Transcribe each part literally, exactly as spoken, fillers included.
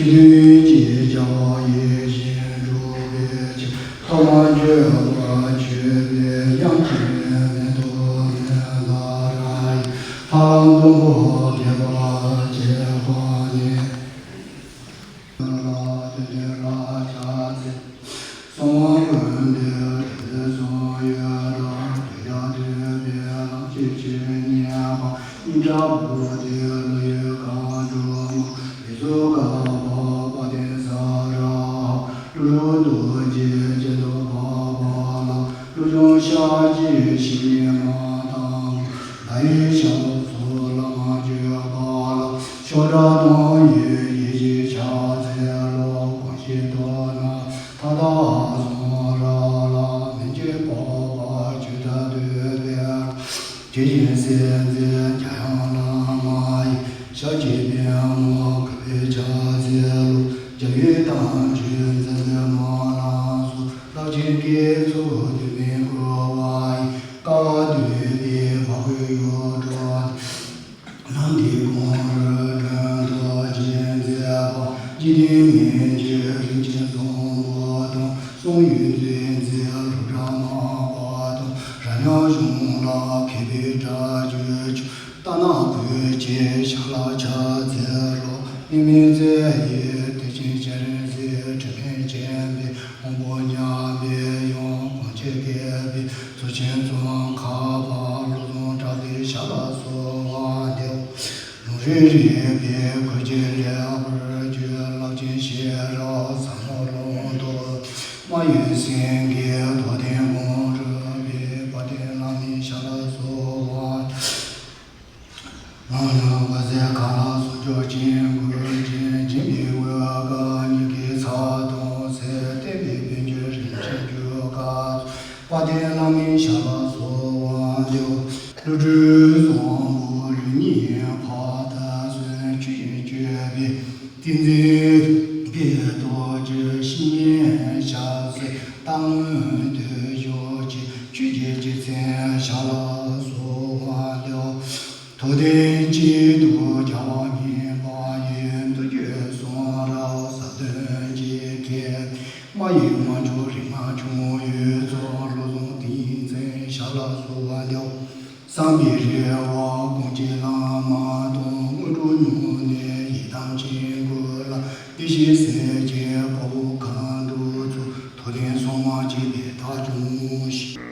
དུས་ཀྱི་རྒྱལ་བ་ཡིད་བཞིན་སྒྲུབ་པའི་ཕྱིར། ཐོག་མར་འགྱུར་བ་ཆོས་པའི་དབྱངས་ཀྱིས་མེ་ཏོག་མེ་ལ་ར་ཡི། ལྷ་ལམ་སྟོང་པོ་བརྒྱད་པ་བྱེ་བ་ནས། ལ་དེ་ལས་ར་ཕྱག་འཚལ། གསང་བ་ཀུན་འདུས་རིག་འཛིན་གསུང་ཡུལ་དང་། གདུལ་བྱ་འདུས་པའི་ལམ་གྱི་ཆོས་ཉན་པ། སྙིང་ཁྲག་དབུགས་ཏེ་བློ་ཡི་གང་བྱུང་མ། ལུས་སྲོག་བཀག་པ་དཔལ་ལྡན་ས་ར་ཧ། ཀླུ་སྒྲུབ་རྡོ་རྗེ་སྤྱན་སྟོབས་འཕགས་པ་ལ། བློ་སྦྱོང་ཤཱཀྱའི་བཤེས་གཉེན་མ་དང་པོ། ལྷ་ཡི་ཞབས་སུ་བླ་མ་བརྒྱུད་པ་ལ། ཤོག་དྲིལ་དང་ཡི་གེ་བཞི་ཕྱག་འཚལ་ལོ། གང་ཞིག་ཐོབ་ན་མཐའ་དག་གསུང་རབ་བླ། མི་འཇིགས་འཕགས་པ་ཇི་ལྟར་འདུལ་བའི། དེ་བཞིན་གསེར་མཛེས་འཇམ་དབྱངས་བླ་མ་ཡི། ཞབས་ཀྱི་པདྨོ་བཀུག་པས་ཕྱག་འཚལ་ལོ། རྒྱལ་བའི་དམ་ཆོས་མཛད་པའི་མ་ལ་སོགས། རླབས་ཆེན་དགེ་ཚོགས་དུ་མས་བསྐོར་བ་ཡི། དཀའ་བ་སྤྱད་པའི་འཕགས་པའི་ཡུལ་འགྲོ། ལམ་འདི་གང་རུ་མགྲོན་དུ་བྱོན་མཛད་པ། འཇིག་རྟེན་མི་མཇེད་རིན་ཆེན་བཟང་པོ་དང་། གསུང་ཡུལ་མཛོད་འཛིན་སློབ་གྲྭ་མང་པ་དང་། རབ་འབྱམས་གཞུང་ལ་མཁས་པའི་གྲྭ་རྒྱུན་ཆོག །རྟ་ནག་ཁུལ་གྱི་ཞྭ་ལ་ཕྱག་འཚལ་ལོ། མི་མེད་རྩེ་ཡི་བདེ་ཆེན་སྤྱན་རས་གཟིགས། དྲི་མེད་བྱམས་པའི་དབང་པོ་མཉམ་པའི་དབྱངས། གངས་ཅན་བསྐལ་པའི་མཚོ་ཆེན་ཙོང་ཁ་པ། བློ་བཟང་གྲགས་པའི་ཞྭ་ལ་གསོལ་བ་འདེབས། ལུང་རིགས་རིག་པའི་གོས་ཀྱིས་ལེགས་པར་གྱོན། རླབས་ཆེན་ཤེས་རབ་ཟབ་མོ་ཀློང་དུ། སྨྲ་བའི་སེང་གེ་ཐོགས་ལྡན་གངས་རི་པའི། དཔལ་ལྡན་བླ་མའི་ཞྭ་ལ་གསོལ་བ། ངག་དབང་དབུ་ཟེར་མཁའ་ལ་སོགས། འཇོ་སྐྱེས་མགུལ་ཅན་འཇིགས་མེད་འོལ་དཀར་གཉིས་ཀྱི་ཚལ་དང་ཚལ། བསྟན་པའི་བོན་སྒྱུར་རིན་ཆེན་རྒྱུད་སྐར། དཔལ་ལྡན་བླ་མའི་ཞྭ་ལ་གསོལ་བ་འདེབས། ཀླུ་སྒྲུབ་བཟང་པོ་ལུགས་གཉིས་ཕ་མཐར་སོན། ཆོས་བཞིན་སྤྱོད་པའི་ཏིང་འཛིན་པའི་རྡོ་རྗེ་བཤེས་གཉེན་ཞབས་སོར་རྟག་ངུར་སྡོད་ཤོག་ཅིག །ཆོས་ཀྱི་རྗེ་བཙུན་ཞྭ་ལ་གསོལ་བ་འདེབས། ཐུགས་རྟེན་གཅིག་ཏུ་རྒྱལ་བ་བསྙེན་པ་ཡི། མདོ་རྒྱུད་གསུང་རབ་ཟབ་དོན་གྱི་མཁས། སྨྲ་བའི་དབང་ཕྱུག་རིག་སྔགས་འཆང་ཡུལ་གཙོ། བློ་བཟང་ཏིང་འཛིན་ཞྭ་ལ་གསོལ་བ་འདེབས། བསམ་པའི་རེ་བ་གངས་ཅན་བླ་མ་དང་། དངོས་གྲུབ་མྱུར་ནས་ཡི་དམ་ཅན་ཀུན་ལ། བདེ་གཤེགས་སྲས་ཀྱི་དཔའ་བོ་མཁའ་འགྲོ་ཚོགས། ཐུགས་རྟེན་སྲུང་མ་བཅས་པའི་བདག་སྐྱོང་ཞིང་།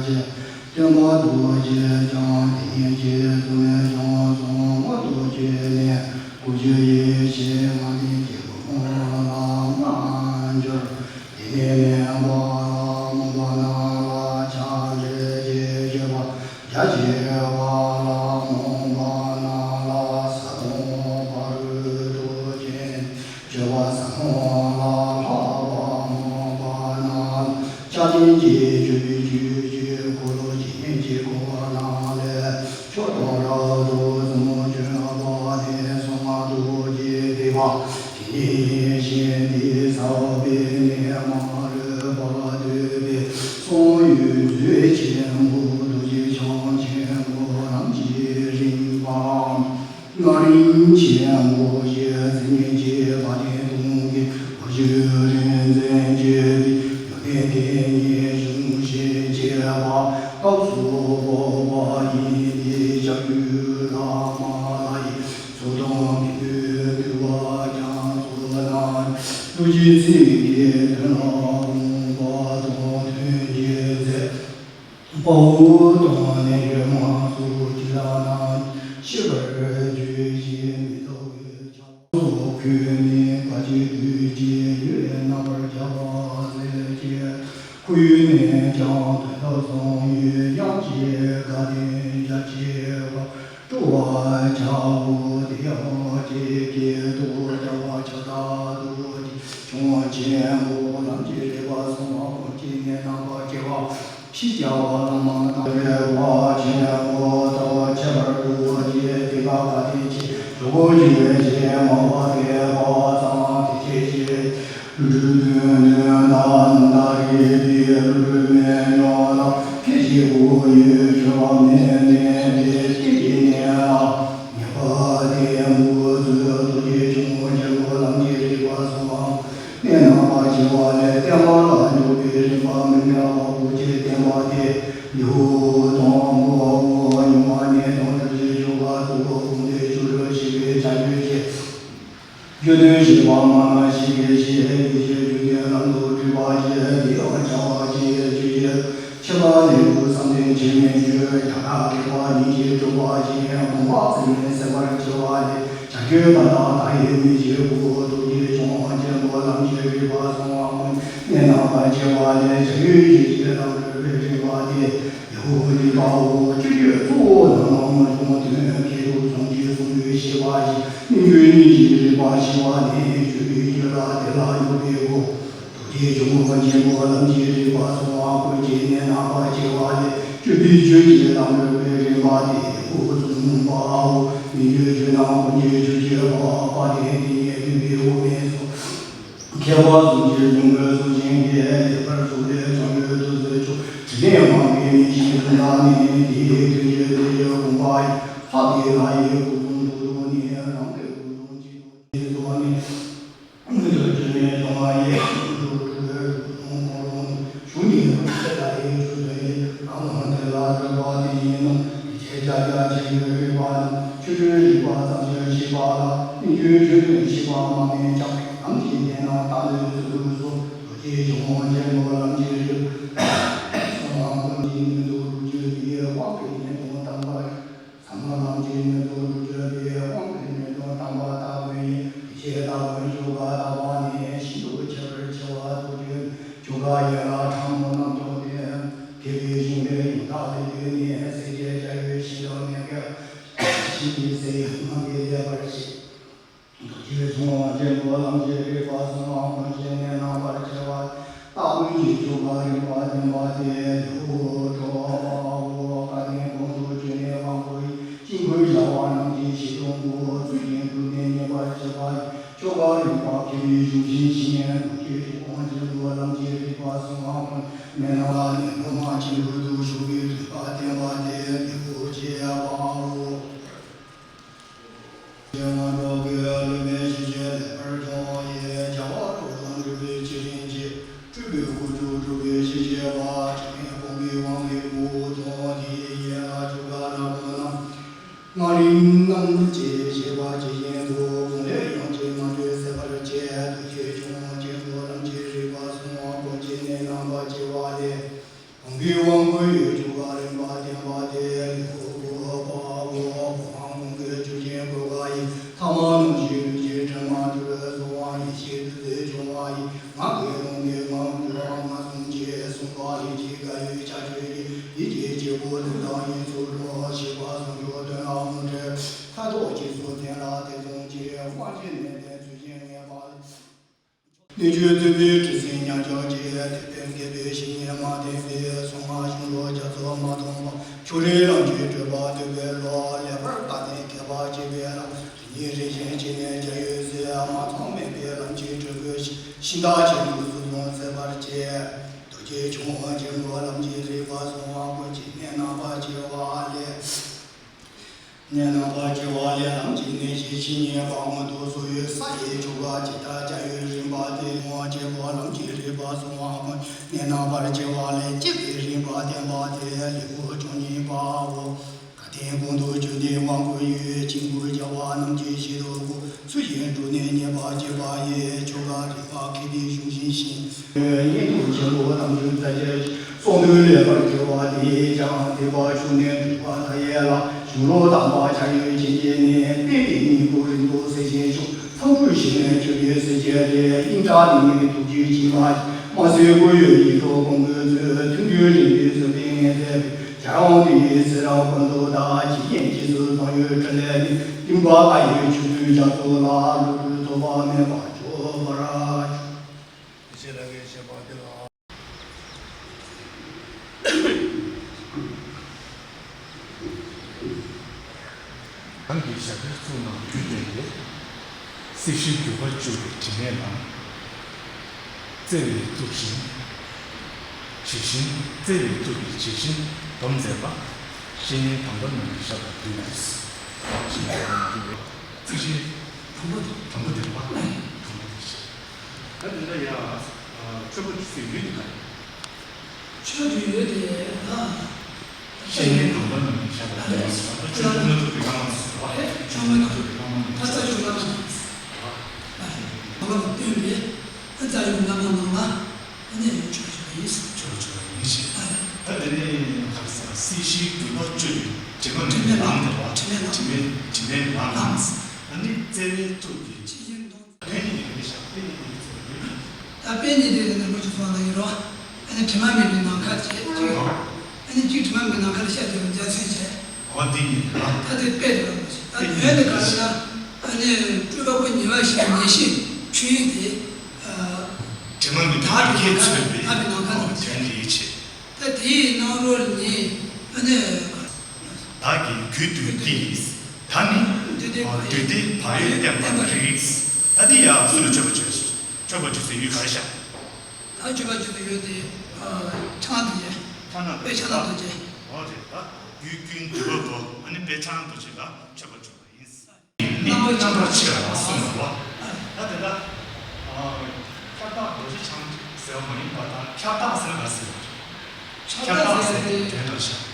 སྟོན་པ་རྡོ་རྗེ་འཆང་དེ་ཉིད་ཀྱི་གཙུག་ནས་བྱུང་སོང་། མངོན་རྟོགས་ཀྱི་གནས་སྒོ་བཞིར་ཡེ་ཤེས་ལྔ་ལྡན་གྱི་སྒོ་མོ་ལ་སྔ་འགྱུར་དེ་ནས་མེད་པ་ལ་མོས་པ་རྣམས་ལ་ཕྱག་འཚལ་ཞེས་བརྗོད་པ། རྒྱ་ཆེ་བ་ལ་མོས་པ་རྣམས་ལ་ཟབ་མོ་ཕ་རོལ་ཏུ་ཕྱིན། སྤྱོད་པ་ཟབ་མོ་ལ་ལྷག་པར་མོས་པ་རྣམས་ལ་སྐྱབས་ཆེན་གྱི་སྤྱོད་པའི་རྒྱུད་ཀྱི་འཁོར་ལོ་ཇི་སྙེད་ཅིག་བསྐོར་བ་རྣམས་ལས་མཆོག་ཏུ་རབ་ཏུ་ཟབ་མོ་སྤྱོད་པ་ནི་གསང་སྔགས་རྡོ་རྗེ་ཐེག་པ་དེ་ཉིད་ཡིན་ཞིང་དེའི་ཟབ་པའི་གནས་མ་ལུས་པ་ཐོས་པས་གསང་ཡུལ་མཛོད་ཆེན་པོ་རྡོ་རྗེ་འཆང་ཆེན་པོ་ལམ་གྱི་རིམ་པ། སྔགས་རིམ་ཆེན་པོ་ཞེས་མཚན་ཉིད་ཀྱི་བ་དན་སྟོང་གི་བར་གྱི་རིམ་མཚན་བརྗོད་པའི་ཡོན་ཏན་དེ་ཉིད་གཞུང་བཤད་བྱེད་པ་སྐབས་སུ་བབ་པ་ཡིན་ཏེ། བྱ་རྒྱུད་བླ་མ་ལྷ་ཡི་ཚོགས་དང་བེམ་པོས་བཏུལ་བ་རྒྱ་མཚོ་ན་རྡོ་རྗེ་ཚིག་གི་དོན་ལ་དགོངས་པ་དང་མཐུན་གྱི་མཛད། དཔའ་བོ་དང་རྣལ་འབྱོར་མ་སོགས་ཅི་ལ་ན་ཤེས་པར་བྱོས་ཤིག་མི་ལྡོག་པའི་ཕྱག་སོགས་ཁོས་ནི་བཀའ་བརྒྱད་བསྡུས་ཀྱི་ཡུལ་ལས་རྣམ་པར་རྒྱལ་བ་མཛད་ཅིང་། ཁོ་བོས་ནི་ཀྱང་དོན་དམ་གསུང་ཡུལ་དབྱངས་ཀྱི་དགའ་སྟོན་རྒྱ་ཆེ་བ། སྤྲོ་བ་ཆགས་པོ་དེ་ཡང་ཇི་སྐད་དུ་རྒྱལ་བ་ཕྱག་བདག་རྡོ་རྗེ་འཆང་ཆེན་པོ་ལམ་གྱི་རིམ་པ་གསང་བ་ཀུན་གྱི་གནས་རྣམ་པར་རྒྱལ་བ་ཕྱིར་རྒྱལ་བ་བླ་མ་དང་རྒྱལ་བ་ཆེན་པོ་ལྟ་བུ་ཁྱད་པར་དུ་བ་ཅན་དེ་ལ་བཀའ་དྲིན་ཆེ་ཇོ་བོ་རྗེ་ཅེས་སྨྲ་བ་དེ་བ་ཙམ་དེ་ཆེ་ཆེ། ཀླུ་སྒྲུབ་དོན་བདུན་དང་ནང་ལྟར་རིགས་པའི་ཀླུ་སྒྲུབ་མན་ཇུང་དང་ཁྱད་ཆོས་དགུ་ཡོད་ཆོས་པ་མེད་མེད་དེ་སྐད་ཅིག་ནས་ལ་ངེས་པ་དེ་མུ་ཚུལ་རྡོ་རྗེ་འཆང་ཆེན་པོ་ལམ་གྱི་རིམ་པ་གསང་བ་གནས་རྣམ་པར་རྒྱལ་བ་ལས་བསྟན་པ་ལ་འཇུག་པའི་རིམ་པ་མི་འདྲ་བ་དགུ་བཅས་བསྟན་པ་དེ་ལེའུ་དང་པོ་ཉུང་བ་ནས་དང་སྒྲུབ་བྱེད་ཆོ་ག་གཙོ་བོ་དགོངས་ཏེ་ཆོ་འཕྲུལ་ཞེས་པའི་བྱ་རྒྱུད་ཀྱི། རྒྱུད་དོན་ཞེས་པ་སྔ་མ་ཞིག་གི་ཞེས་དེ་བཞིན་རྒྱུད་ཀྱི་ལམ་དུ་སྒྲུབ་པ་ཞེས་དེའང་བྱ་བ་ཞེས་རྒྱུད་ཀྱི་ཆེ་བ་ལེའུ་བསམ་གཏན་ཆེན་མོའི་རྒྱུད་བརྒྱ་ཕྲག་བརྒྱད་པ་ཉིད་ཀྱིས་གྲུབ་པ་ཞེས་དགོངས་པ་ཚིག་ནས་གསལ་བར་བྱ་བ་ལས་བྱ་རྒྱུད་ད་ལྟ་ད་ཡོད་མི་ཞེས་པོ་རྡོ་རྗེ་འཆང་ཆེན་པོ་ལམ་གྱི་རིམ་པ་གསང་བ་ཀུན་གནས་རྣམ་པར་རྒྱལ་བ་ལས་བྱ་རྒྱུད་རྒྱུད་ཀྱི་ལམ་སྒྲུབ་པའི་རིམ་པ་དེ། ལེའུ་འདི་པའོ། སྤྱོད་རྒྱུད་གཙོ་བོ་ནང་ན་མ་བྱུང་དོན་ཁྱད་དུ་སོང་གི་གསུང་རྒྱུད་ཞེས་པ་ཡི་སྨིན་རྒྱུད་གཉིས་ཀྱི་རིམ་པ་ཞེས་པ་ནི་སྤྱོད་པའི་རྒྱུད་ལ་དེ་ལ་འཇུག་པའི་སྒོ། རྡོ་རྗེ་འཆང་ཆེན་པོ་ལམ་གྱི་རིམ་པ་གསང་བ་ཀུན་གྱི་གནས་རྣམ་པར་རྒྱལ་བ་ལས་སྤྱོད་པའི་རྒྱུད་ཀྱི་ལམ་སྒྲུབ་པའི་རིམ་པ་དེ་ལེའུ་གསུམ་པའོ། སྨིན་རྒྱུད་རྒྱུད་ནང་ཀུན་གྱི་རྒྱུད་ཀྱི་བ་དཔལ་ལྡན་དེ་ཉིད་འདུས་པའི་དབུ་མའི་ཚོགས། མཁས་པ་གསུམ་གྱི་འབྱུང་པོའི་གཟུགས་ཅན་གྱི་ལེགས་པར་གསུངས་པའི་བྱང་ཆུབ་ཏུ་བཟོད་ཆོག་དྲི་ལན་མང་པོའི་མི་ཞིག་ཐུན་མཐའ་ནི་དེའི་དོན་གྱི་དེ་ཡི་དགོངས་པ་ཡི་ལྷག་པའི་ལྷ་ཡི་སྐུ་གསུང་ཐུགས་སྟོང་ནི་རང་གི་སྐུ་གསུང་ཆེན་པོ་ཡི་གཟུགས་ནི། མངོན་སུམ་ཆོས་ཉིད་སྟོང་པ་ཡི་དོན་གྲུབ་པའི་གཟུགས་སྟོང་གང་རུང་གཞུང་ནི་ལྷག་པའི་ལྷ་ཡི་ཆོས་དོན་ཡི་ཨ་ནང་དེ་ལ་འདོད་པ་དེ་ཡིན་ནོ། དེ་བྱས་བྱ་བྱ་བྱེད་ཡུལ་རིག་པ་དང་ཆོས་སྤྲོས་རིག་པ་ཙམ་ཞིག་ཤེས་པ་ལ་སྨིན་རྒྱུའི་ཆོས་དོན་ཤེས་པ་མ་མེད་ཀྱང་། ནམ་གྱི་དེ་ན་ལྟ་ལོས་སུ་ལུས་སོ། རྡོ་རྗེ་འཆང་ཆེན་པོ་ལམ་གྱི་རིག་གསང་བ་ཀུན་གྱི་སྣོད་དུ་སྒྲུབ་བརྗོད་པའི་དབང་གི་ཉེས་ལྟུང་དམ་པར། ཟབ་མོ་ལམ་གྱི་སྣོད་དུ་སྒྲུབ་བརྗོད་པའི་དབང་གི་ཉེས་ལྟུང་དམ་པ་སྟ་གོན་ཡིན། དེ་བྱས་སྟ་གོན་ཆོ་ག་བརྟག་པ་ནི་ཤིན་ཏུ་ཁྱད་པར་ཆེ་བ་དུ་བརྗོད། ཆོ་ག་ཡན་ལག་ཕྲ་མོ་རྣམས་ཀྱང་སྟེ། དགེ་བའི་གཞུང་ལས་ཡོངས་དག་ལས་བརྒྱུད་ནས་སེལ་བྱེད་བྱ་བའི་ཤིན་ཏུ་གནད་འགག་ཞིག་གི་སེལ་ཡུལ་ངང་གིས་ལེགས་པར་ཤེས། རྡོ་རྗེ་འཆང་ཆེན་པོ་ལམ་གྱི་རིག་པ་གསང་བ་ཀུན་གྱི་གནས་རྣམ་པར་རྒྱལ་བ། སྟ་གོན་གྱི་ཆོ་ག་རིམ་པ་བསྟན་པ་དེ་ལེའུ་དྲུག་པའོ། བཀའ་དྲིན་དགོངས་སུ་གྱུར་ནས་དབང་བསྐུར་ཡི། དཀྱིལ་འཁོར་བྱ་བ་རྣམས་ཀྱི་ཞིང་སྟོང་པོ་ཚུལ་བཞིན་སྒྲུབ་ནས་མཉེས་པར་བྱེད་པ་ཡི། ཆོ་ག་རིམ་པ་མཁས་པའི་གཞུང་བཞིན་བཞིན། རྡོ་རྗེ་འཆང་ཆེན་པོ་ལམ་གྱི་རིག་པ་གསང་བ་ཀུན་གནས་རྣམ་པར་ནས་སློབ་མ་ཆེན་པོ་དུ་ཞུགས་པའི་རིམ་པ་བསྟན་པ་དེ་ལེའུ་བརྒྱད་པའོ། ཡང་ན་འགྲོ་དགོས་བློ་མེད་ཤེས་བྱའི་ལེགས་པར་མཐོང་བ་ཡི་བྱ་བ་རོ་ལངས་སྒྲུབ་པའི་ཆེ་ཆེན་གྱི་སྤྲུལ་པའི་དབུ་ཚུགས་སྒྲུབ་པའི་ཤེས་བྱེད་པ་དྲི་མེད་སྤོང་བའི་དབང་གི་སྐུ་དང་དེའི་ཡན་ལག་ཆོ་ག་ནག་པོ་རྣམས། སྔགས་རིམ་རྣམས་ཀྱི་བྱེད་པ་ཇི་བཞིན་དུ་གང་ལས་ཡང་ཅིག་མ་འདོད་སད་པར་བྱེད། རྡོ་རྗེ་འཆང་ཆེན་པོ་ལམ་གྱི་རིག་པ་གསང་བ་ཀུན་གྱི་གནས་རྣམ་པར་རྒྱལ་བ་ལས། ཡི། ངག་གི་ལུང་གིས་ངག་འགྱུར་ང་གསུང་ཅེས་གསུངས་པ་ལས་ཀྱི་བཀའ་ཡི་ཕྱག་མཆོད་ཀྱི་ཡིད་ཀྱི་སྐྱེས་བུ་ལུང་དང་ཡིན་ཚུལ་ལོ། ཞེས་པ་ཟུང་འཇུག་དོན་ལ་དངོས་འབྲེལ་ཁ་དོག་གཅིག་སུ་ལྡན་ལ་དེ་བཟུང་ཅིག་དབང་ཆེན་ནས་བསྟན་ཚུལ་བཞིན་ངེས་པ། ལས་རྒྱུ་ཐོས་པའི་དྲི་ཟའི་མཉམ་སྦྱོར་གྱིས་དེ་ལྟར་དགེ་བའི་བཤེས་གཉེན་མ་བསྟེན་པའི་སོ་ལྔ་གཞུང་ལུགས་རྒྱ་མཚོ་མ་འདོམས་པ། ཕྱོགས་རིས་ལམ་གྱིས་བགྲོད་པ་བསྟོད་པའི་བློ། ལེགས་པར་བརྟགས་ནས་དད་པ་བསྐྱེད་པའི་ལམ། རིག་གནས་རིག་གཞན་གཅིག་ནས་བརྒྱ་ཡོད་ཟེར། མ་ཚང་མེད་པའི་ལམ་གྱིས་གྲོལ་དགོས་ཤིང་། ཤིང་རྟ་ཆེན་པོ་སོ་སོར་འཛིན་པར་བྱེད། རྡོ་རྗེ་འཆང་དབང་ཆེན་པོ་ལམ་གྱི་རིམ་པ་གསུམ་དབང་བསྐུར་གྱི་གནད་རྣམ་པར་ཕྱེ་བ་ལས། གནད་རྣམ་པར་ཕྱེ་བ་ལས། ལམ་གྱི་གནད་བཞི་བཤེས་གཉེན་པ་སྔོན་དུ་སོང་བའི་ས་ཡི་ཆོ་ག་ཇི་ལྟར་བྱ་ཡུལ་རིམ་པ་སྟེ། དབང་ཆེན་པོ་ལམ་གྱི་རིམ་པ་གསུམ་དབང་བསྐུར་གནད་རྣམ་པར་ཕྱེ་བ་ལས། སྐྱེ་བའི་རིམ་པ་བསྟན་པ་སྟེ། ལེའུ་བཅུ་གཉིས་པའོ། བཀའ་བསྟན་གོང་དུ་བརྗོད་དེ་དབང་བསྐུར་ཡུལ་ཕྱིན་དགུ་བརྒྱ་པ་རྣམས་ཀྱི་ཞལ་དུ་བཀོད། ཚུལ་བཞིན་སྒྲུབ་ནས་ཉེས་པ་བཅས་པ་ཡི་ཆོ་ག་རིམ་པ་གལ་ཏེ་གཞུང་བཞིན་བཞིན། སྙན་ཐོ་ཆེན་པོ་རྣམས་ཀྱི་རྩ་ཆེ་གསུང་དོན་ལེགས་པར་གྲོལ་བ་དེས་ཀྱང་དད་པ་ཕྱུག་ནས་སྒྲུབ་པ་མཐའ་ཡས་ལ་གཞུང་ལུགས་དམ་པ་ཕྱག་ཡུལ་ཅན་བྱས་ནས། བསྟན་པའི་སྙིང་པོ་རིང་དུ་གསལ་ཞིང་ཕྱུག། མཚམས་ཕུད་ཞིང་ནས་ཆོས་ཀྱི་སྲིད་ཆེན་རེ། དབྱིངས་ཕྲ་ནི་མིག་ཐུགས་རྗེ་ཅིས་མ་མ་བཟོད་སྐུ་ཡོད་ཡིད་འཕྲོག་ཀུན་གྱི་མཛོད། མཐུན་འབྲེལ་རིམ་པས་བཟོད་པའི་ངེས་མཛད་པའི། བྱ་ཡང་དེ་ཡི་ཚེ་རབས་ཀུན་ཏུ་བདག་ཇི་སྙེད་རྗེས་སུ་བཟུང་ཡོད་དྲིན་ལས་ནི། བསྟན་པ་ལྷ་ཡི་ཆོས་ཚུལ་རྒྱ་མཚོ་ལ། ལུས་ཀུན་ཐོབ་པ་མེད་པར་གྱུར་པར་ཤོག། ཞེས་རང་གིས་བཤད་པ་དེ་ལ། རང་གི་ཞབས་པད་ཚུགས་རྣམས་རྒྱུད་བསྟན་ཏེ། སྲིད་ཞིའི་འགྱུར་བ་བཅུ་པའི་དྲི་མས་ལངས། བརྩེ་བའི་གཙུག་བཞིན་བྱེད་བཞིན། བརྩེ་བའི་གཙུག་གི་བྱེད་བཞིན་སྡོམ་མཛད་པ། བཤེས་གཉེན་དམ་པ་རྣམས་ཀྱི་ཞབས་ལ་འདུད་ནས། ཞེས་པའི་གཙུག་བཞིན་དམ་པ་དེ། དམ་པ་དེ་པ། དམ་པ་དེ་ཞེས། ད་དེ་འདྲ་ཡ། ཆོས་པ་ཚོའི་ཡུལ་དེ་ག་རེ། ཆོས་ཀྱི་ཡུལ་དེ་ད། བཤེས་གཉེན་དམ་པ་རྣམས་ཀྱི་ཞབས་ལ་འདུད་ནས། ད་ཆོས་པ་སྣ་ཚོགས་པའི་བླ་མ་ཟེར་བ། ཆོས་པ་སྣ་ཚོགས་པའི་བླ་མ་རྣམས་ད་ལྟ་ཆོས་བླ་མ་རྣམས་ཟེར་བ། བླ་མ་སྟོན་པའི་ད་ལྟ་ཡུལ་བླ་མ་རྣམས་ལ། ཨ་ནི་ཡང་ཆོས་ཆོས་ཡིན་ཟེར། ཆོས་ཆོས་ཡིན་ཟེར། ཨ་རེ། ད་དེ་ནས་ག་རེ་ཟེར། སྲིད་ཞིའི་འགྱུར་བ་བཅུ་ཡི་དྲི་མ་དྲི་མས་ལངས་ཏེ་བ། དྲི་མས་ལངས། དྲི་མས་དྲི་མས་ལངས། ཨ་ནི་བརྩེ་བའི་གཙུག་གི། ཕན་ཡོན་གྱི་ཞབས་པད་ནི་དེ་ཚོ་ཡོད། ད་དཔེ་ནི་དེ་ནི་ལོ་ཅིག་སོང་ན་ཡིན་རོ། ཨ་ནི་དྲི་མ་མེད་པའི་ནམ་མཁའ་བྱས་ཅིག་ཨ་ནི་གཅིག་དྲི་མ་མེད་ནམ་མཁའ་ལ་ཤར་དེ་རུ་འཇའ་ཚོན་བྱས། འོ་དེ་ཉིད་ལ། ད་དེ་དཔེ་དེ་རུ་མ་ཤེས། ད་དོན་དེ་ག་རེ་ན། ཨ་ནི་སྤྲུལ་པ་པོ་ཉེ་བར་ཞིག་ཉེ་ཤེས་ཆོས་དབྱིངས་དེ། དྲི་མ་མེད་པའི་དག་པའི་ཁྱད་ཆོས་པའི། དག་པའི་ནམ་མཁའ་ལ། དོན་དེའི་ཆེད། ད་དེའི་སྣང་རོལ་ནི་ཨ་ནི། བདག་གི་རྒྱུད་དུ་སྐྱེས། ད་ནི་འདུས་ཏེ་བག་ཡོད་བསྟན་པར་རིགས། ད་དེ་ཡང་སུ་ལ་མཆོད་པ་བྱོས། མཆོད་པ་བྱོས་སའི་ཡུལ་ག་རེ་བཞག་ད་མཆོད་པ་བྱོས་སའི་ཡུལ་དེ་ཕྱག་ན་རྡོ་རྗེ། ཕྱག་ན་རྡོ་རྗེ། དཔེ་ཕྱག་ན་རྡོ་རྗེ། འོ་རེད། ད་རྒྱུད་ཀུན་འདུས་པ་པོ་ཨ་ནི་དཔེ་ཕྱག་ན་རྡོ་རྗེ་ལ་མཆོད་པ་བྱོས་པ་ཡིན། ནི་རྣམ་པར་ཕྱེ་བར་གསུངས་པ། ད་དེ་ལ་ཁྱབ་བདག་རྡོ་རྗེ་འཆང་ཟེར་བ་མ་ཡིན་པ་དང་། ཁྱབ་བདག་ཟེར་ན་ག་ཟེར་བ། ཁྱབ་བདག་ཟེར་དེ་དོན་དུ་བྱ།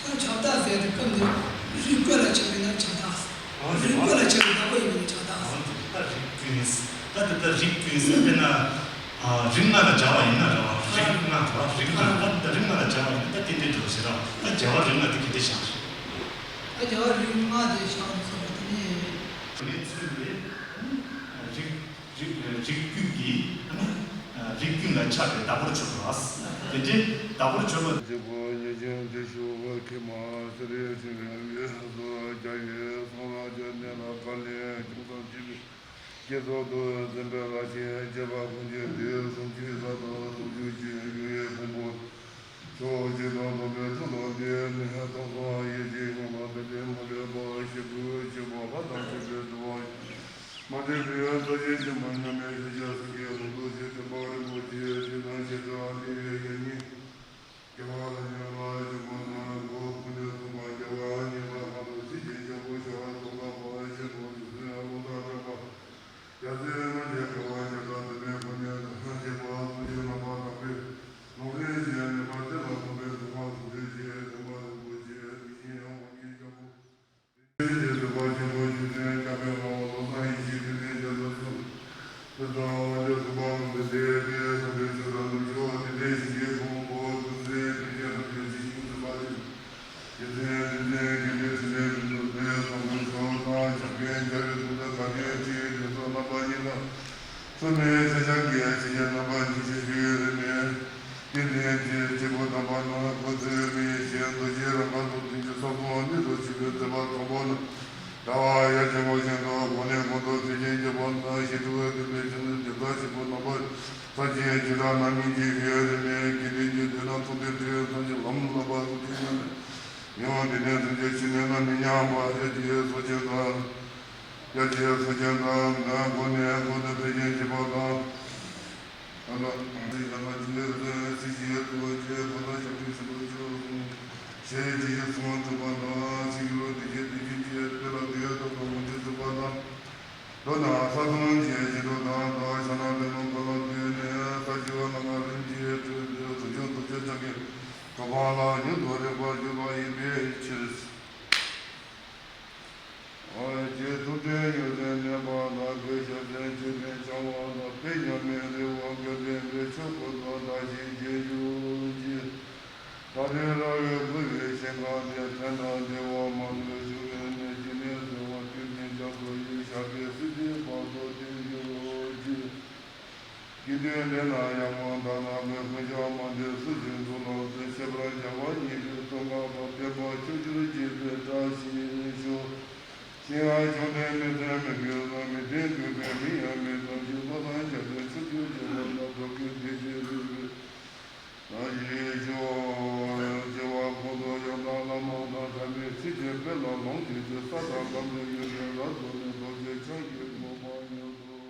ཁྱབ་བདག་ཟེར་དེ་སྐབས་འདིར་རིགས་ཀུན་ལ་ཁྱབ་པས་ན་ཁྱབ་བདག། འོན་ཏེ་རིགས་ཀུན་ལ་ཁྱབ་པའི་བདག་པོ་ཡིན་པས་ན་ཁྱབ་བདག། འོན་ཏེ་ད་རིགས་ཀུན་ཟེར། ད་དེ་ད་རིགས་ཀུན་ཟེར། དཔེར་ན་རིགས་ལྔ་ལ་སྦྱར་བ་ཡིན་ན་རེད་བ། རིགས་ལྔ་རེད་བ། རིགས་ལྔ། ད་ད་རིགས་ལྔ་ལ་སྦྱར་བ་ཡིན་ན་ད་དེ་འདྲའི་འགྲོ་ཟེར་ར། ད་སྦྱར་བ་རིགས་ལྔ་དེ་ག་འདྲ་བཞག་ད་རྒྱལ་བ་རིགས་ལྔ་དེ་བཞག་ནས་སོ་སོ་དེ་ནི། དེ་ནས་ཚུལ་དེ་རིགས་རིགས་རིགས་ཀུན་གྱི་རིགས་ཀུན་ལ་ཁྱབ་པའི་བདག་པོར་གྱུར་པ། དེ་འདྲའི་བདག་པོར་གྱུར་པ། རྗེ་ཕོ་ཉེ་ཞིང་བརྩེ་ཤོག་ཁྱེད་མ་ཚེ་རིང་ཆུང་བའི་མི་སུ་རྒྱ་ཡི་སང་རང་ཅན་གནས་ལ་དཀའ་ལས་ཅུང་ཙམ་བྱེད་པའི། སྐྱེ་ཚོགས་དུ་འཛིན་པའི་ལ་ཆེན་བཅས་པ་ཀུན་གྱི་དུས་གསུམ་གྱི་ས་དང་སུམ་ཅུ་གྱི་ཡུལ་ཡི་ཕུང་པོ། ཕྱོགས་བཅུ་དང་སྟོང་པའི་ཁམས་དང་བདེ་གནས་དྭངས་སང་ཡེ་ཤེས་ཡུམ་ལ་བརྟེན་ཏེ་མ་ལུས་པ་ཞིག་གུ་ཞིག་པ་ལྷ་དང་བཅས་པའི་འགྲོ་བ་མ་འདྲེས་པའི་རྩ་བཞི་ཆེན་པོ་མཉམ་མེད་ཤཱཀྱ་སེང་གེ་ལུང་དུ་ཞེས་སྟོན་པ་རིན་པོ་ཆེ་དེ་དང་ཞེ་སྡང་ལས་ཡོད་ཡོད་ཉིད། རྒྱལ་བ་ལ་སྙོམས་པར་ཞུགས་པ་ན་སྒོ་ཕུ་ནུས་གསུངས་པ། རྒྱལ་བ་ཉེ་བར་ཧང་དུ་སྲིད་ཞིའི་འཇམ་པོ་ཞི་བ་ཙོང་ཁ་པ་ཞེས་གྲོགས་ཀྱི་སྲིད་ལོ་ཙཱ་གྲགས་པ། རྒྱལ་སྲས་རིན་པོ་ཆེ་དགའ་བ་ཞེ་སྡང་དུ་མའི་ཕོ་ཉ་དང་ཞེ་ ཀྱི་ཡ་ཆེ་ཆེ་རྣམ་པ་ཉི་ཤུ་ཞུ་ཡོད་རེད་མོད། དེ་ནས་དེ་སྐྱེས་བུ་དམ་པ་རྣམས་ཁོ་ཚོའི་མི་ཡི་ཞལ་རྡོ་རྗེ་རང་དགར་དུ་འཛིན་གྱི་ས་སོང་ནི་རུ་ཆེ་བའི་བརྩེ་བ་དང་པོ་ན། བྱ་བ་ཡ་ཆེན་པོ་བཞིན་དུ་གོང་ནས་གོང་དུ་ཐེག་ཆེན་གྱི་བར་ན་ཞི་ཁྲོའི་སྡིག་པའི་ཆུ་ནི་དེ་དག་སྐྱེས་བུ་རྣམ་པ་ས་ཆེན་ཇི་ལྟར་རྣམ་སྨིན་གྱི་ཡོད་རེད་མོད། དགེ་འདུན་གྱི་སྡེ་ན་ཐུག་པའི་དུས་ཐམས་ཅད་ལམ་ལ་བབ་སྟེ་ཉམས་ནས་མི་དབང་དེ་ནས་ཐམས་ཅད་ཕྱི་ནས་ན་མི་ཉམས་པ་ཡ་ཆེ་སོ་ཆེན་དང་། ཡ་ཆེ་སོ་ཆེན་དང་ནས་གོང་ནས་གོང་དུ་ཐེག་ཆེན་བཞི་པ་དང་། ཨ་ལ་ཨ་ལ་ཡ་ལ་ཇི་ལེ་ཟེར་སྲིད་ཞིའི་དུ་བ་ཅན་ཁོ་ན་ཞབས་ཀྱི་ཞབས་ཀྱི་ཆུ་གསུམ་ཞེས་ཇི་ཞིག་གསུང་བ་གྲུབ་པ་དང་ཚིག་གི་བདེ་ཆེན་བདེ་ཆེན་གྱི་དཔེ་ལ་དེའི་སྟོབས་དང་མུ་སྟེགས་ཚུགས་པ་དང་། མདོར་ན་ས་དང་བཅས་ཞི་ཁྲོ་དང་དང་ཕྱག་ན་པདྨོ་ཀ་ལ་བཏུད་ནས་ས་བཅུ་པ་རྣམ་པ་རིམ་གྱིས་བགྲོད་དེ་གཟུགས་ཕུང་ཐོབ་བྱ་ཕྱག་གི་གོ་འཕང་ལ་མྱུར་དུ་རེག་པར་འགྱུར་བ་ཡིན་པའི་ཕྱིར། རྗེ་ཐུབ་བསྟན་ཡོན་ཏན་གནས་པ་དང་། བོད་ཞབས་བརྟན་ཆོས་འཕེལ་འཆང་བ་དང་། དཔལ་མཉམ་མེད་རི་བོ་དགའ་ལྡན་པའི་ཆོས་འཁོར་དུ་བདག་གཞན་མཇལ་གྱུར་ཅིག་ད་རེས་ར་བས་བསྐོར་བའི་ཞིང་ཁམས་འདིར། ཕན་དང་བདེ་བ་མང་པོས་ཕྱུག་པའི་གནས་ཀྱི་གནས་སུ་བ་དུས་མཐའི་རྒྱ་མཚོ་ཡི་ཞགས་པའི་བསིལ་ཟེར་བར་དུ་བརྟན་གྱུར་ཅིག་དགེ་འདུན་འདྲེ་རྣམས་ཡར་ངོ་མདའ་ནག་པོས་ཀུན་ཤ་མ་འདི་སུ་ཞིག་འདུག་ལགས་ཟེར། ཤེས་པར་བྱ་བ་ཉིད་ཀྱི་ཚོགས་འགག་པ། བདེན་པ་ཕྱོགས་བཅུར་སྐྱིད་པའི་བཀྲ་ཤིས་ཤོག་ཤིང་ཡང་མཆོག་ལྡན་མི་ཚེ་མི་འགྱུར་ལ། མི་ལྡན་གུས་པའི་མིང་ཡང་མི་གཏོང་ཞིང་། བློ་བཟང་རྒྱ་མཚོའི་ཕྱོགས་བཅུར་རྒྱས་པ་དང་། འགྲོ་ཀུན་བདེ་ཞིང་ལུས་པའི་བཀྲ་ཤིས་ཤོག་ཞེས་པ་གོང་དུ་ཡང་དག་བླ་མ་དང་། དམ་པའི་ཚིག་གི་དཔལ་ལ་ལོངས་སྤྱོད་ཅིང་། ས་དང་ལམ་དུ་ཡོད་པའི་རབ་ཏུ་ནི་རྡོ་རྗེ་འཆང་གི་གོ་འཕང་མྱུར་དུ།